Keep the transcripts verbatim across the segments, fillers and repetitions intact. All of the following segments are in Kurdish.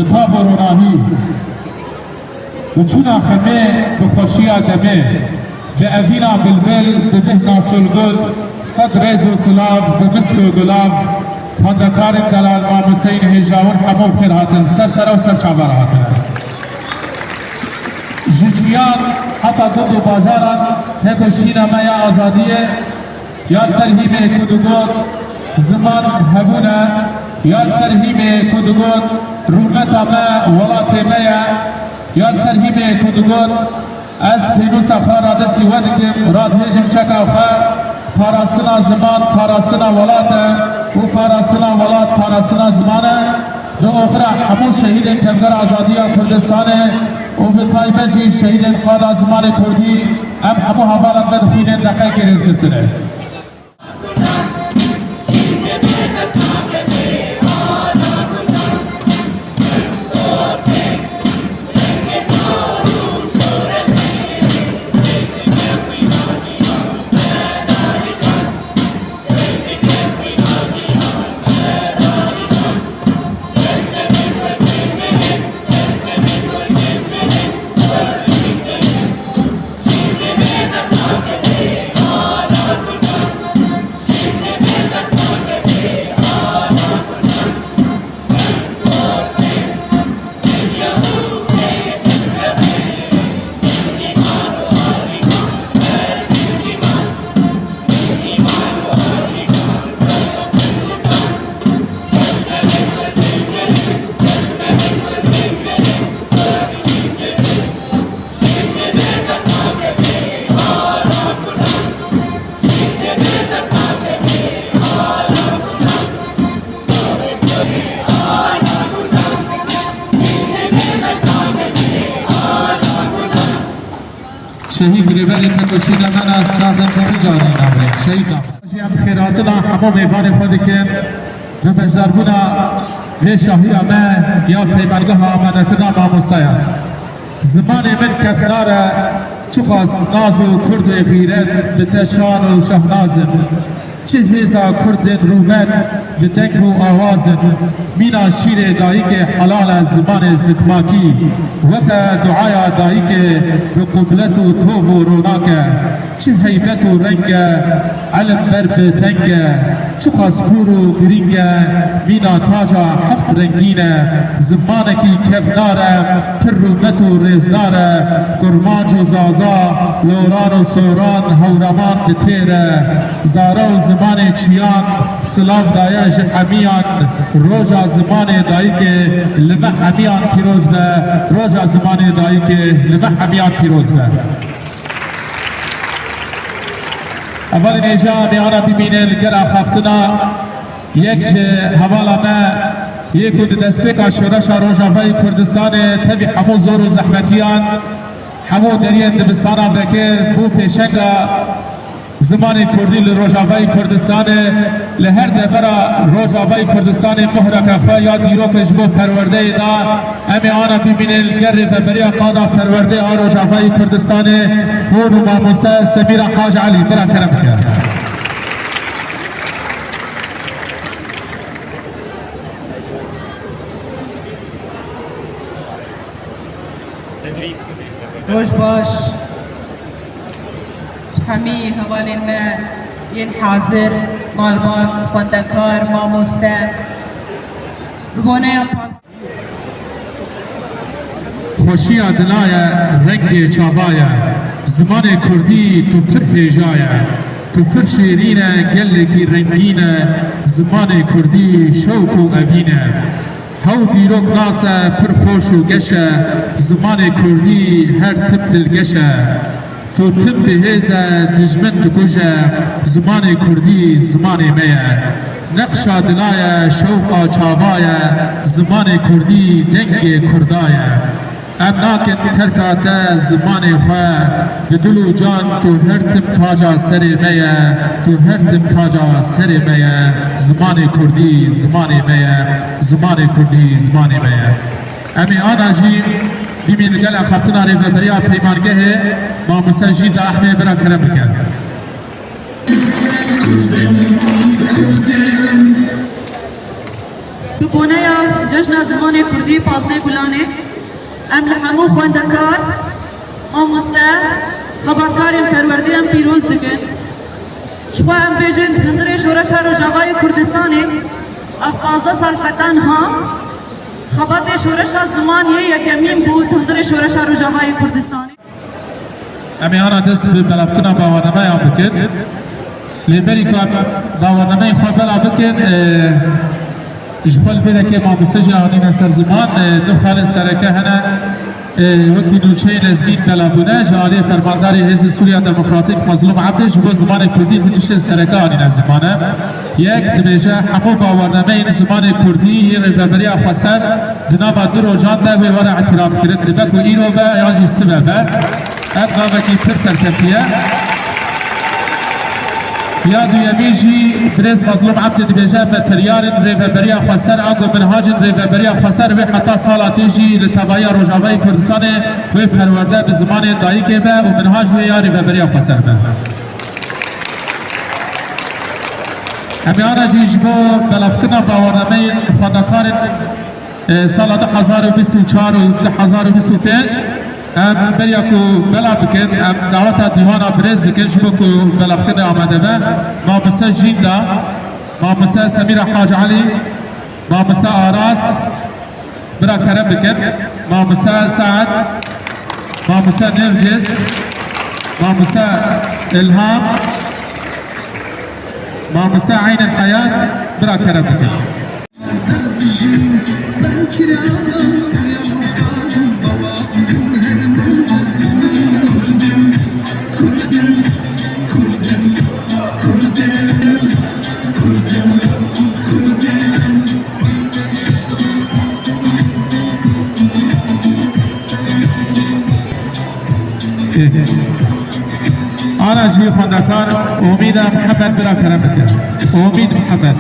Bi tav û ronahî, bi çûna xemê, bi xweşiya demê, bi evîna bilbil, bi bihna solgun, sed rêz û silav, bi misk û gulav, xwendekarên delal, mamosteyên hêjawir, hemû bi xêr hatin, ser sera û ser çava re hatine. Ji çiyan heta gund û bajaran, tekoşîna me ya azadiyê, ya li ser hîmê ku digot, ziman hebûn e, ya li ser hîmê ku digot, rûmeta me welatê me ye, ya li ser hîmê ku digot, ez pênûsa xwe radestî we dikim, radihêjim çeka xwe, parastina ziman, parastina welat e û parastina welat, parastina ziman e. Bi oxira hemû şehîdên Tevgera Azadiya Kurdistanê û bi taybet jî şehîdên qada zimanê kurdî, em hemû hevalan me dixwînin deqeyekê rêzgirtinê. Şehîd rêberê tekoşîna me ne saxin tu carî namrê. Şehîd namrê. Jî em xêrhatina hemû mêvanê xwe dikin. Bi beşdarbûna vê şahiya me ya peymangeha amanetida mamosteyan. Zimanê min kevnar e, çiqas naz û kurdê xîret bi te şan û şehnaz in. Çi hêza kurdên rûmet bi deng û awaz in. Mîna şîrê dayikê helal e zimanê zikmakî. Weke duaya dayikê bi qublet û tov û ronak e. Çi heybet û reng e, elim ber bi teng e. Çiqas kûr û girîng e, mîna taca heft rengîn e. Zimanekî kevnar e, pir rûmet û rêzdar e. Kurmanc û zaza, loran û soran, hewreman bi têr e. Zara û zimanê çiyan silav daye ji hemiyan. Roja zimanê dayikê li me hemiyan pîroz be. Roja zimanê dayikê li me hemiyan pîroz be. Hevalên hêja, em ê ana bimînin li gel axaftina yek ji hevala me yê ku di destpêka şoreşa Rojavayê Kurdistanê tevî hemû zor û zehmetiyan, hemû deriyên dibistana vekir bû pêşenga zimanê kurdî li Rojavayê Kurdistanê, li her devera Rojavayê Kurdistanê muhreke xwe ya dîrokê ji bo perwerdeyê da. Em ê ana bibînin li gel rêveberiya qada perwerdê a Rojavayê Kurdistanê, hûn û mamoste Semîra Haj Elî. Bira kerem bike. Roj baş. Hemî hevalên me yên hazir, malbat, xwendekar, mamoste. Bi boneya pas- Xweşiya dila ye, rengê çava ye. Zimanê kurdî tu pir hêja ye. Tu pir şêrîn e, gelekî rengîn e. Zimanê kurdî şewq û evîn e. Hew dîrok nas e, pir xweş û geş e. Zimanê kurdî her tim dilgeş e. Tu tim bi hêz e, dijmin dikuje, zimanê kurdî zimanê me ye. Neqşa dila ye, şewqa çava ye, zimanê kurdî dengê kurda ye. Em nakin terka te zimanê xwe, bi dil û can tu her tim taca serê me ye, tu her tim taca serê me ye, zimanê kurdî zimanê me ye, zimanê kurdî zimanê me ye. Em ê ana jî bimîn li gel axaftina rêveberiya peymangehê, mamoste Jîda Ehmedê bira kerem bike. Bi boneya Cejna Zimanê Kurdî pazdeh Em li hemû xwendekar, mamoste, xebatkarên perwerdê em pîroz dikin. Ji xwe em bêjin, di hundirê Şoreşa Rojavayê Kurdistanê, ev pazdeh sal heta niha, xebatê şoreşa zimanê yekemîn bû di hundirê Şoreşa Rojavayê Kurdistanê. Em ê ana dest bi belavkirina bawernameyan bikin. Lê berî ku em bawernameya xwe belav bikin, e, ji xwe li bêrekê mamoste jî anîne ser ziman, e, du xalên sereke hene, e, wekî nûçeyên lezgîn belav bûne, ji aliyê fermandarê Hêzên Sûriya Demokratîk Mezlûm Ebdê ji bo zimanê kurdî du tiştên sereke anîne ziman e. Yek dibêje, hemû bawernameyên zimanê kurdî yên Rêveberiya Xweser di nava du rojan de wê were îtirafkirin, dibe ku îro be yan jî sibe be. Ev gavekî pir serkevtî ye. Ya duyemîn jî birêz Mezlûm Ebdî dibêje, me teryarên Rêveberiya Xweser, ango minhacên Rêveberiya Xweser wê heta sala tê jî li tevahiya Rojavayê Kurdistanê wê perwerde bi zimanê dayikê be û minhac wê ya Rêveberiya Xweser be. Em ê ana jî ji bo belavkirina bawernameyên xwendekarên, e, sala du hezar û bîst û çar û du hezar û bîst û pênc, em beriya ku belav bikin, em daweta dîwana birêz dikin, ji bo ku belavkirinê amade be. Mamoste Jînda, mamoste Semîra Hacî Elî, mamoste Aras, bira kerem bikin. Mamoste Saad, mamoste Nêrcîs, mamoste Îlham, mamoste Eynel Heyat, bira kerem bikin. Ana jî xwendekar Omîda Mihemed, bira kerem bike. Omîd Mihemed.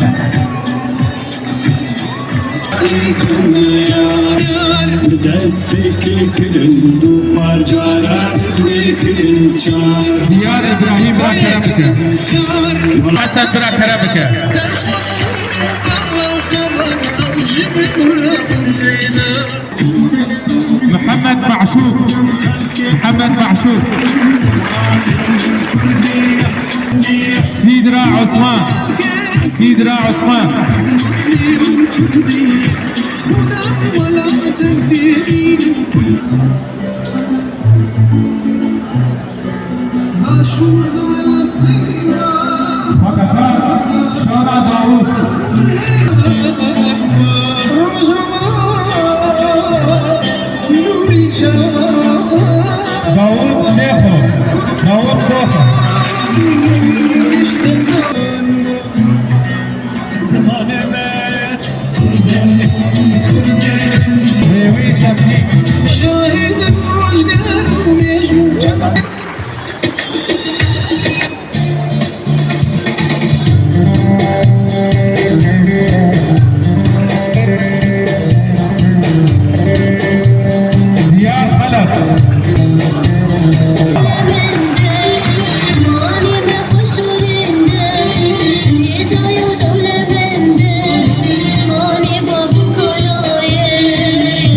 Dest pêkê kirin du par cara dê kirin çar. Diyar Îbrahîm, bira kerem bike. Hesen, bira kerem bike. Mihemed Maşûk. Mihemed Maşûk. Sîdra Osman. Sîdra Osman. Xwendekar Şara Dawûd. Dawûd Şêxo. Dawûd Şêxo. Rêwî Şevkî. Diyar Xelef.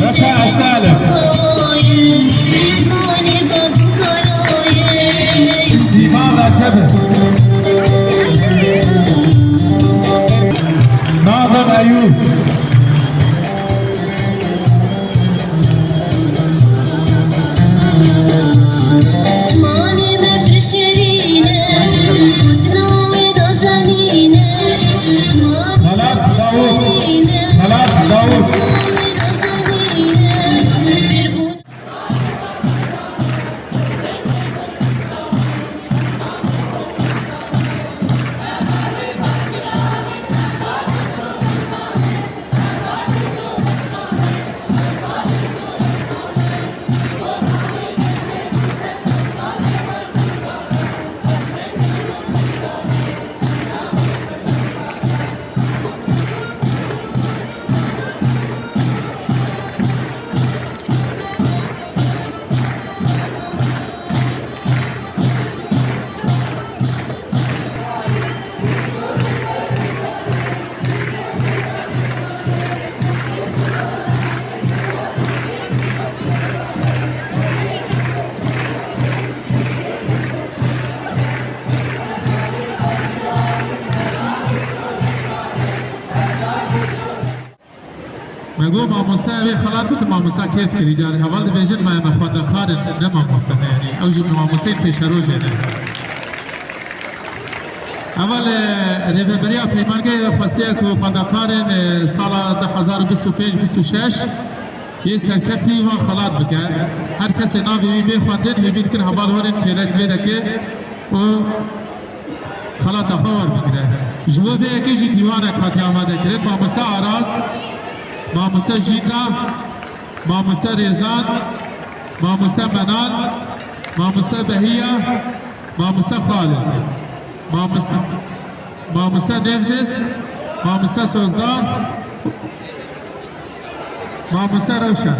Reşa Esalem. Bo mamoste ev ê xelat bikin, mamoste kêf kirî. Carê heval dibêjin me, me xwendekar in, ne mamoste ne, yanî ew jî mamosteyên pêşerojê ne. Heval, e, rêveberiya peymanê xwestiye ku xwendekarên, e, sala du hezar û bîst û pênc bîst û şeş yê serkeftî wan xelat bike. Her kesê navê wî bê xwendin, hêvî dikin heval werin kêlek vê deke û xelata xwe werbigire. Ji bo vê yekê jî dîwanek hatiye amadekirin. Mamoste Aras, mamoste Jînda, mamoste Rêzan, mamoste Menan, mamoste Behiya, mamoste Xalid, mamoste, mamoste Nêrcis, mamoste Sozdar, mamoste Rewşen.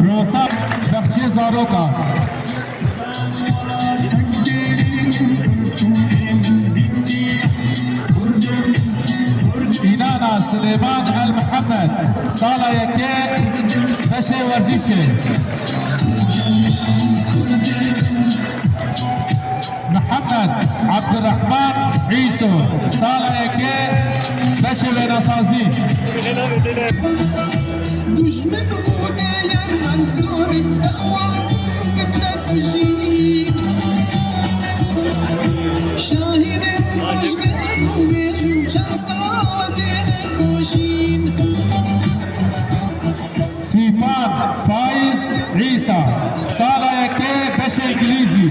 Rosa Baxçê Zaroka. Înana Silêman El Mihemed, sala yekê beşê werzîşê. Mihemed Abdurrahman Îso, sala yekê beşê wênesazî. Dujmin bûne yer Menzûr, dixwazin min dest bijî. Şahidê rojger û mêj û çend sala têne koşîn. Sîpan Faiz Îsa, sala yekê beşê îngilîzî,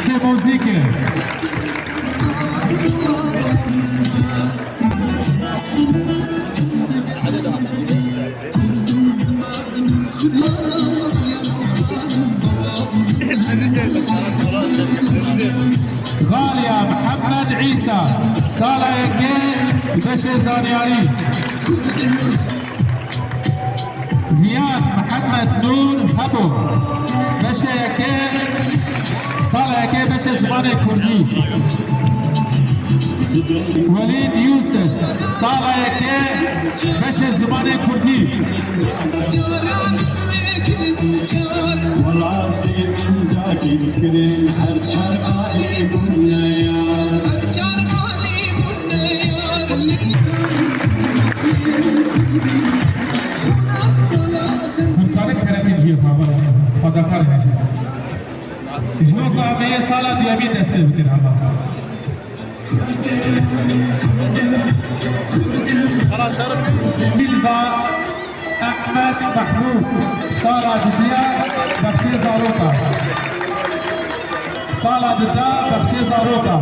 tê muzîkê. Xaliya Mihemed Îsa, sala yekê beşê zanyarî. Niyan Mihemed Nûr Hebo, beşê yekê, sala yekê beşê zimanê kurdî. Welîd Yûsif, sala yekê beşê zimanê kurdî. Welatê min dagîr kirin, her çar alî bûne yar. Hûn karin keremên jî ye, xwendekar in jî. Ji bo ku em ê sala duyemîn dest pê bikin hema. Bilva Ehmed Mehmûd, sala didiya bexşê zaroka. Sala dida bexşê zaroka.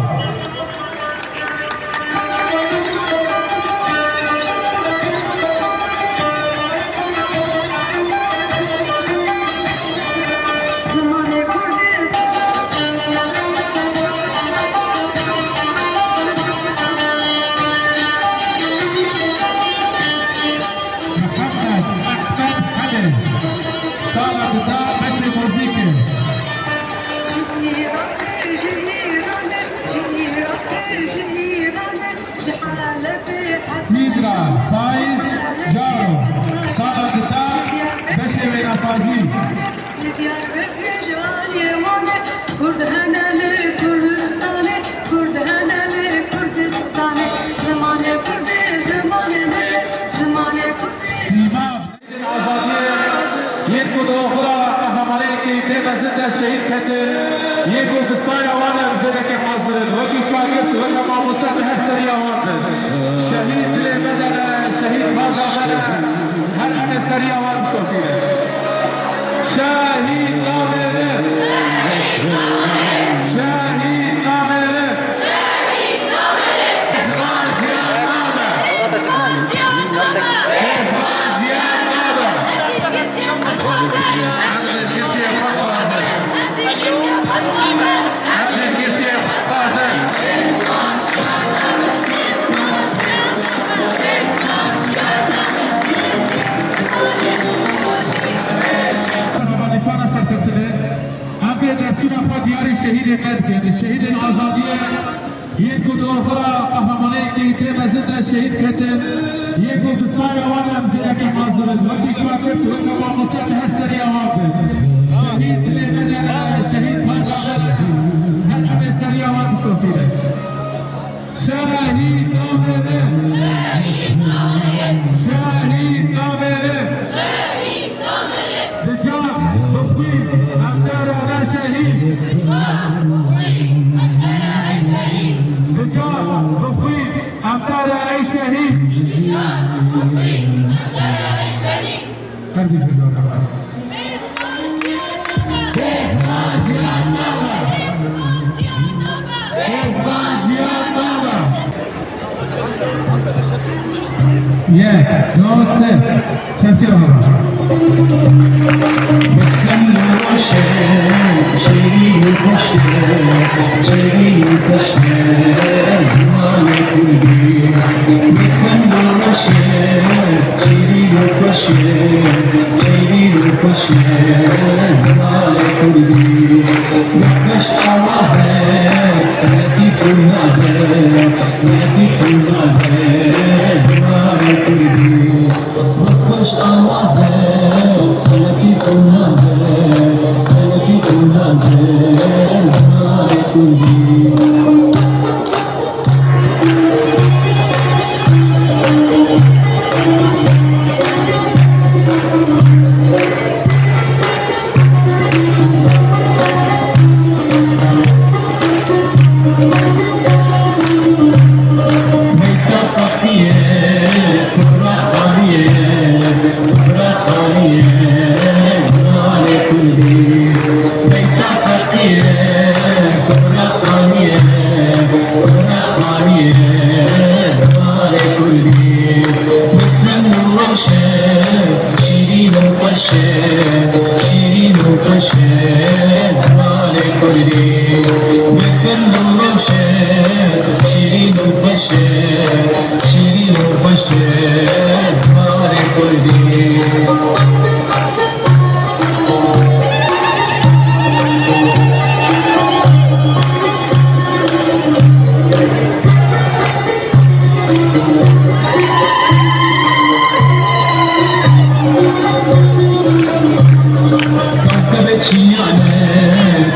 Mihemed Ehmed Hemê, sala dida beşê muzîkê. Sîdra Faiz Caro, sala dida beşê wênesazî. Li Diyarbekir canê wan e, Kurd hene li Kurdistanê, Kurd hene li Kurdistanê, zimanê Kurdî, zimanê me, zimanê Kurdî. Sîma Azadiyê, yên ku di oxira qehremaniyekî pê mezin de şehîd ketin, yên ku bi saya wan em jê vekê hazir in, wekî şagird, weke mamoste bi her seriya wan bin. Şehîd dilê me de ne, şehîd paja me ne, her em ê seriya wan bişopînin. Şehîd namêrin! Şehîd namêrin! Ziman jiyan nabe! Ziman jiyan nabe! Em li girtiyê xwe dixwazin. Em li girtiyê xwe dixwazin. Nîşana serkeftinê. Şîra xwe diyarî şehîdê me dike. Şehîdên azadiyê yên ku di axura qehremaniyekî pê mezin de şehîd ketin, yên ku bi saya wan em jî eke hazir in. Wekî şakir, weke mamoste em her seriya wan bin. Şehîd dilê me de, şehîd paşa me de, her em ê seriya wan bişopînin. Şehîd namê min! Şehîd namê min! Bi can, bi xwîn, em te re ne şehîd! Bi can, bi xwîn, em te re ey şehîd! Her bijî dora. Bê ziman jiyan nabe. Bê ziman jiyan nabe. Ye, no, se. Çeftê hava. Bixin weşe, şêrîn û xweşe, şêrîn û xweşe, zimanê kurdî. Bixin weşe, şîrîn û xweş e, şîrîn û xweş e zimanê kurdî. Nexweş awaze, letîf û naze, letîf û naze zimanê kurdî. Nexweş awaze, letîf û naze, letîf û naze zimanê kurdî. Beyta Feqiyê, Kura Xaniyê, Kura Xaniyê, zimanê kurdî. Beyta Feqiyê, Kura Xaniyê, Kura Xaniyê, zimanê kurdî. Bixin û weş e, şîrîn û xweş e, şîrîn û xweş e, zimanê kurdî. Bixin û weş e, şîrîn û xweş e, şîrîn û xweş e, zimanê kurdî. Çiyane,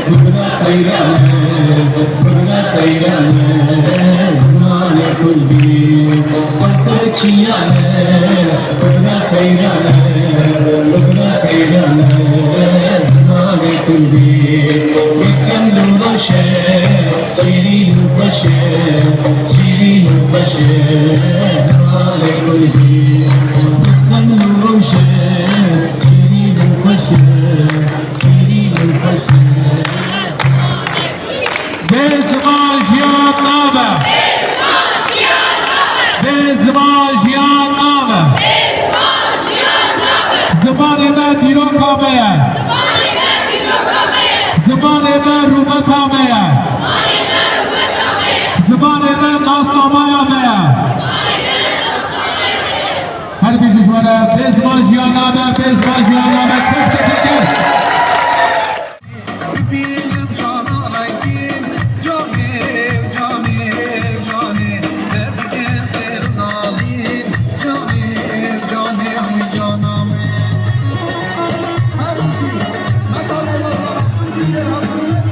kurda qeyrane, kurda qeyrane, zimanê kurdî. Xatir çiyane, kurda qeyrane, kurda qeyrane, zimanê kurdî. Bixin û weş e, şîrîn û xweş e, şîrîn û xweş e, zimanê kurdî. Bixin û weş e, şîrîn û xweş e, şîrîn û xweş e. Bê ziman jiyan nabe. Bê ziman jiyan nabe. Zimanê me dîroka me ye. Zimanê me rûmeta me ye. Zimanê me nasnamaya me ye. Her bijî ji we re, bê ziman jiyan nabe, bê ziman jiyan nabe. Çek çek çek. Bibînim cana rengîn, canê, canê, canê, derdikê xêr nalîn, canê, canê, ay cana me. Her bijî, metalê Lozan, bijî Lêvan Husên.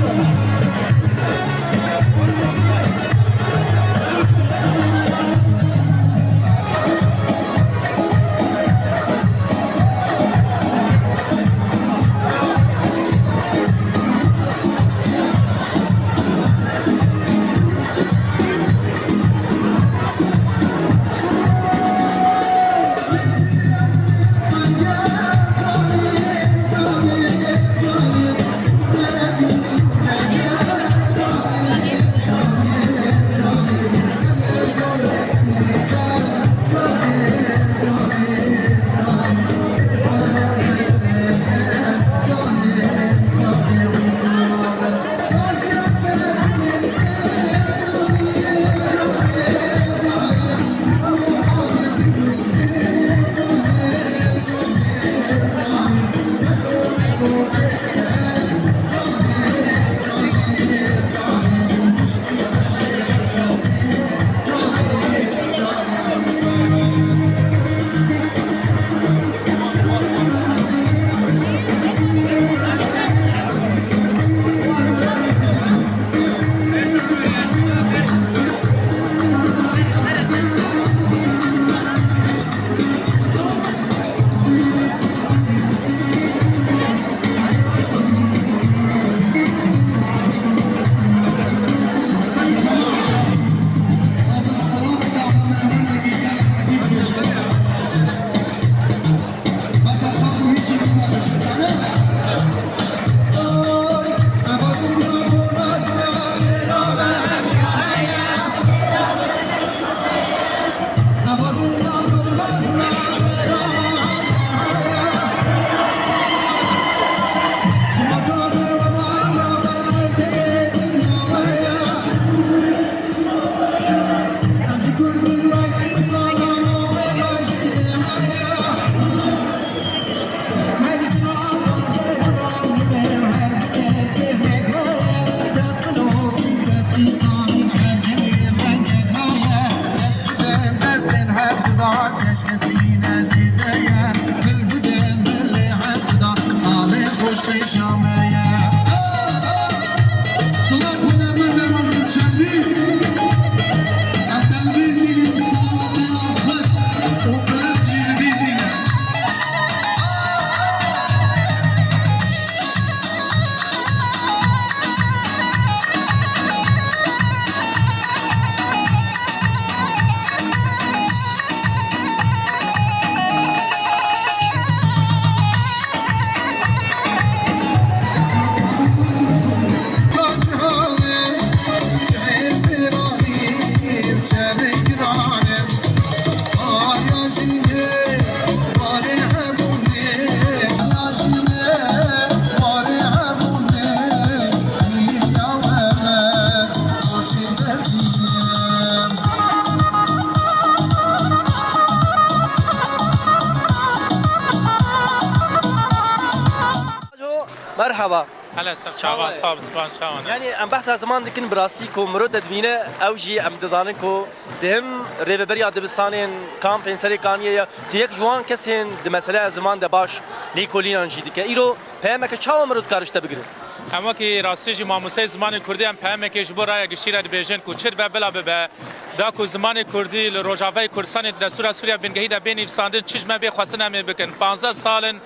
Ava. Hele ser çavan, sağ ol, sağ ol. Yani em behsa ziman dikin, bi rastî ku mirov te dibîne, ew jî em dizanin ku tu him rêveberiya dibistanên kampên Serê Kaniyê ye, tu yek ji wan kesên di meseleya ziman de baş lêkolînan jî dike. Îro peyameke çawa mirov dikare ji te bigire? Em wekî rastî jî mamosteyê zimanê kurdî em peyamekê ji bo raya giştî re dibêjin ku çi dibe bila bibe, da ku zimanê kurdî li Rojavayê Kurdistanê di destûra Sûriya bingehî de bê nivîsandin, çi ji me bê xwestin em ê bikin. Panzdeh sal in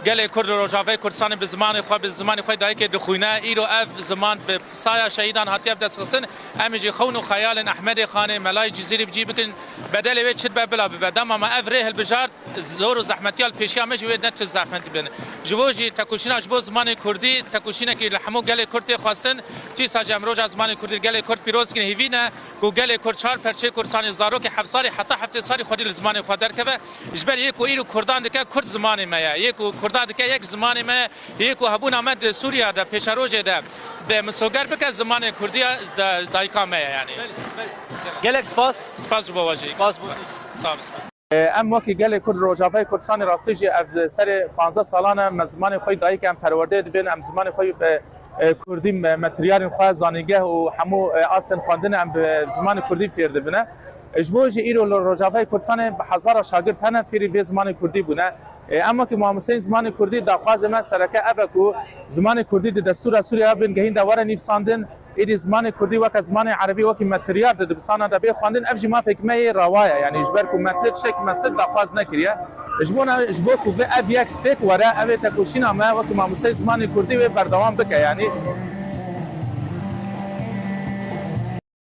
gelê Kurd li Rojavayê Kurdistanê bi zimanê xwe, bi zimanê xwe dayikê dixwîne. Îro ev ziman bi saya şehîdan hatiye bi dest xistin. Em ê jî xewn û xeyalên Ehmedê Xanê, Melayê Cizîrî bi cî bikin. Bedelê wê çi dibe bila bibe. Dema me ev rê hilbijart, zor û zehmetiya li pêşiya me jî wê ne tu zehmetî bin. Ji bo jî tekoşîna ji bo zimanê kurdî, tekoşînekî li hemû gelê kurd tê xwestin. Dîsa jî em roja zimanê kurdî li gelê kurd pîroz dikin. Hêvî ne ku gelê kurd çar perçeyê Kurdistanê, zarokê heft salî heta heftê salî xwedî li zimanê xwe derkeve. Ji ber yê ku îro kurdan dike kurd zimanê me ye. Yê ku kurdan dike yek zimanê me ye. Yê ku hebûna me di Sûriya de, pêşerojê de, bi misoger bike zimanê kurdî ya da- dayika me ye yani. Gelek spas. Spas ji bo we jî. Spas bo. Sağ ol. Em wekî gelê Kurd Rojavayê Kurdistanê rastî jî ev serê panzdeh salan e me zimanê xwe dayik em perwerdeyê dibin, em zimanê xwe bi e, kurdî me, metriyarên xwe, zanîngeh û hemû e, astên xwendinê em bi zimanê kurdî fêr dibine. E, ji bo jî îro li Rojavayê Kurdistanê bi hezara şagirt hene fêrî vê zimanê kurdî bûne. E, em wekî mamosteyên zimanê kurdî daxwazê me sereke ev e ku zimanê kurdî di destûra Sûriya bingehîn de were nivîsandin. Êdî zimanê kurdî weke zimanê erebî wekî metriyar di dibistana de bê xwendin, ev jî mafek me yê rawa ye. Yanî ji ber ku me tê tiştekî mestir daxwaz nekiriye. Ji bona, ji bo ku vê ev yek pêk were, ev ê tekoşîna me wekî mamosteyê zimanê kurdî wê berdewam bike. Yanî